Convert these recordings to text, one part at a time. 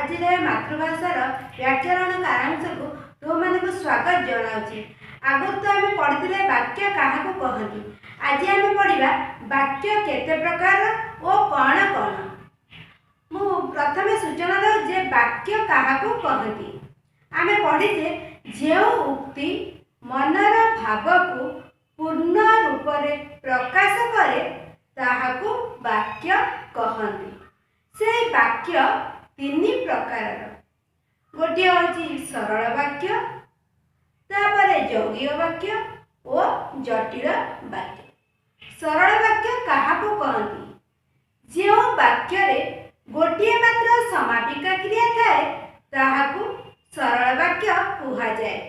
ଆଜିର ଏ ମାତୃଭାଷାର ବ୍ୟାକରଣ ସାରାଂଶକୁ ତୁମମାନଙ୍କୁ ସ୍ୱାଗତ ଜଣାଉଛି। ଆଗରୁ ତ ଆମେ ପଢ଼ିଥିଲେ ବାକ୍ୟ କାହାକୁ କହନ୍ତି। ଆଜି ଆମେ ପଢ଼ିବା ବାକ୍ୟ କେତେ ପ୍ରକାର ଓ କ'ଣ କ'ଣ। ମୁଁ ପ୍ରଥମେ ସୂଚନା ଦେଉଛି ଯେ ବାକ୍ୟ କାହାକୁ କହନ୍ତି। ଆମେ ପଢ଼ିଛେ ଯେଉଁ ଉକ୍ତି ମନର ଭାବକୁ ପୂର୍ଣ୍ଣ ରୂପରେ ପ୍ରକାଶ କରେ ତାହାକୁ ବାକ୍ୟ କହନ୍ତି। ସେଇ ବାକ୍ୟ ତିନି ପ୍ରକାରର। ଗୋଟିଏ ହେଉଛି ସରଳ ବାକ୍ୟ, ତାପରେ ଯୌଗିକ ବାକ୍ୟ ଓ ଜଟିଳ ବାକ୍ୟ। ସରଳ ବାକ୍ୟ କାହାକୁ କହନ୍ତି? ଯେଉଁ ବାକ୍ୟରେ ଗୋଟିଏ ମାତ୍ର ସମାପିକା କ୍ରିୟା ଥାଏ ତାହାକୁ ସରଳ ବାକ୍ୟ କୁହାଯାଏ।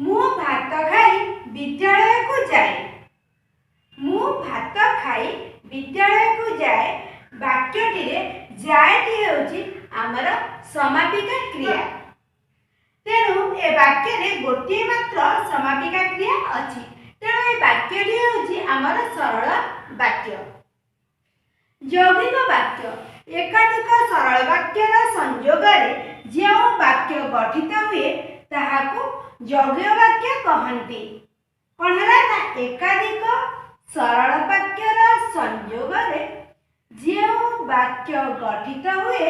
ମୁଁ ଭାତ ଖାଇ ବିଦ୍ୟାଳୟକୁ ଯାଏ। ମୁଁ ଭାତ ଖାଇ ବିଦ୍ୟାଳୟକୁ ଯାଏ ବାକ୍ୟଟିରେ ଯାଏଟି ହେଉଛି ଆମର ସମାପିକା କ୍ରିୟା। ତେଣୁ ଏ ବାକ୍ୟରେ ଗୋଟିଏ ମାତ୍ର ସମାପିକା କ୍ରିୟା ଅଛି। ତେଣୁ ଏ ବାକ୍ୟଟି ହେଉଛି ଆମର ସରଳ ବାକ୍ୟ। ଯୌଗିକ ବାକ୍ୟ ଏକାଧିକ ସରଳ ବାକ୍ୟର ସଂଯୋଗରେ ଯେଉଁ ବାକ୍ୟ ଗଠିତ ହୁଏ ତାହାକୁ ଯୌଗିକ ବାକ୍ୟ କହନ୍ତି। କ'ଣ ହେଲା ନା ଏକାଧିକ ସରଳ ବାକ୍ୟର ସଂଯୋଗରେ ଯେଉଁ ବାକ୍ୟ ଗଠିତ ହୁଏ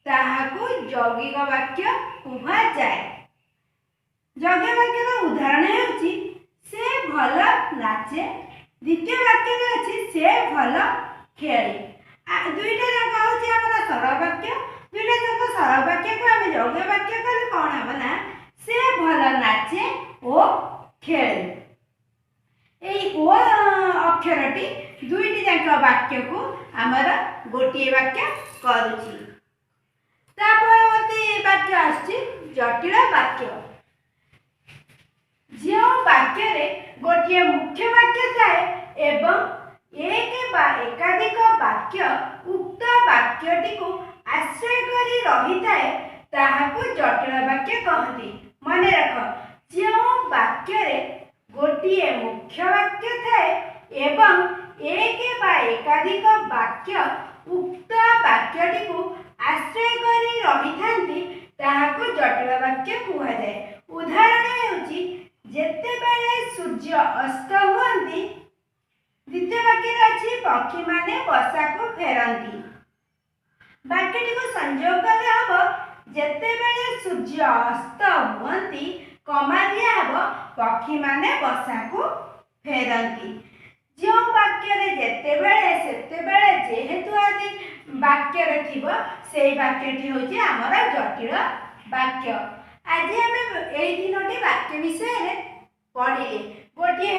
ତାହାକୁ ଯୌଗିକ ବାକ୍ୟ କୁହାଯାଏ। ଯୌଗିକ ବାକ୍ୟର ଉଦାହରଣ ହେଉଛି ସେ ଭଲ ନାଚେ। ଦ୍ୱିତୀୟ ବାକ୍ୟରେ ଅଛି ସେ ଭଲ ଖେଳେ। ଦୁଇଟା ଯାକ ହେଉଛି ଆମର ସରଳ ବାକ୍ୟ। ଦୁଇଟା ଯାକ ସରଳ ବାକ୍ୟକୁ ଆମେ ଯୌଗିକ ବାକ୍ୟ କଲେ କ'ଣ ହେବ ନା ସେ ଭଲ ନାଚେ ଓ ଖେଳେ। ଏଇ ଓ ଅକ୍ଷରଟି ଦୁଇଟି ଯାକ ବାକ୍ୟକୁ ଆମର ଗୋଟିଏ ବାକ୍ୟ କରୁଛି। ତା ପରବର୍ତ୍ତୀ ବାକ୍ୟ ଆସୁଛି ଜଟିଳ ବାକ୍ୟ। ଯେଉଁ ବାକ୍ୟରେ ଗୋଟିଏ ମୁଖ୍ୟ ବାକ୍ୟ ଥାଏ ଏବଂ ଏକ ବା ଏକାଧିକ ବାକ୍ୟ ଉକ୍ତ ବାକ୍ୟଟିକୁ ଆଶ୍ରୟ କରି ରହିଥାଏ ତାହାକୁ ଜଟିଳ ବାକ୍ୟ କହନ୍ତି। ମନେ ରଖ, ଯେଉଁ ବାକ୍ୟରେ ଗୋଟିଏ ମୁଖ୍ୟ ବାକ୍ୟ ଥାଏ ଏବଂ ଏକ ବା ଏକାଧିକ ବାକ୍ୟ ଉକ୍ତ ବାକ୍ୟଟିକୁ ଆଶ୍ରୟ କରି ରହିଥାନ୍ତି ତାହାକୁ ଜଟିଳ ବାକ୍ୟ କୁହାଯାଏ। ଉଦାହରଣ ହେଉଛି ଯେତେବେଳେ ସୂର୍ଯ୍ୟ ଅସ୍ତ ହୁଅନ୍ତି। ଦ୍ୱିତୀୟ ବାକ୍ୟରେ ଅଛି ପକ୍ଷୀମାନେ ବସାକୁ ଫେରନ୍ତି। ବାକ୍ୟଟିକୁ ସଂଯୋଗ କଲେ ହେବ ଯେତେବେଳେ ସୂର୍ଯ୍ୟ ଅସ୍ତ ହୁଅନ୍ତି କମା ଦିଆହେବ ପକ୍ଷୀମାନେ ବସାକୁ ଫେରନ୍ତି। ଯେଉଁ ବାକ୍ୟରେ ଯେତେବେଳେ, ସେତେବେଳେ, ଯେହେତୁ ଆଦି ବାକ୍ୟରେ ଥିବ ସେଇ ବାକ୍ୟଟି ହେଉଛି ଆମର ଜଟିଳ ବାକ୍ୟ। ଆଜି ଆମେ ଏଇ ତିନୋଟି ବାକ୍ୟ ବିଷୟରେ ପଢ଼ିଲେ। ଗୋଟିଏ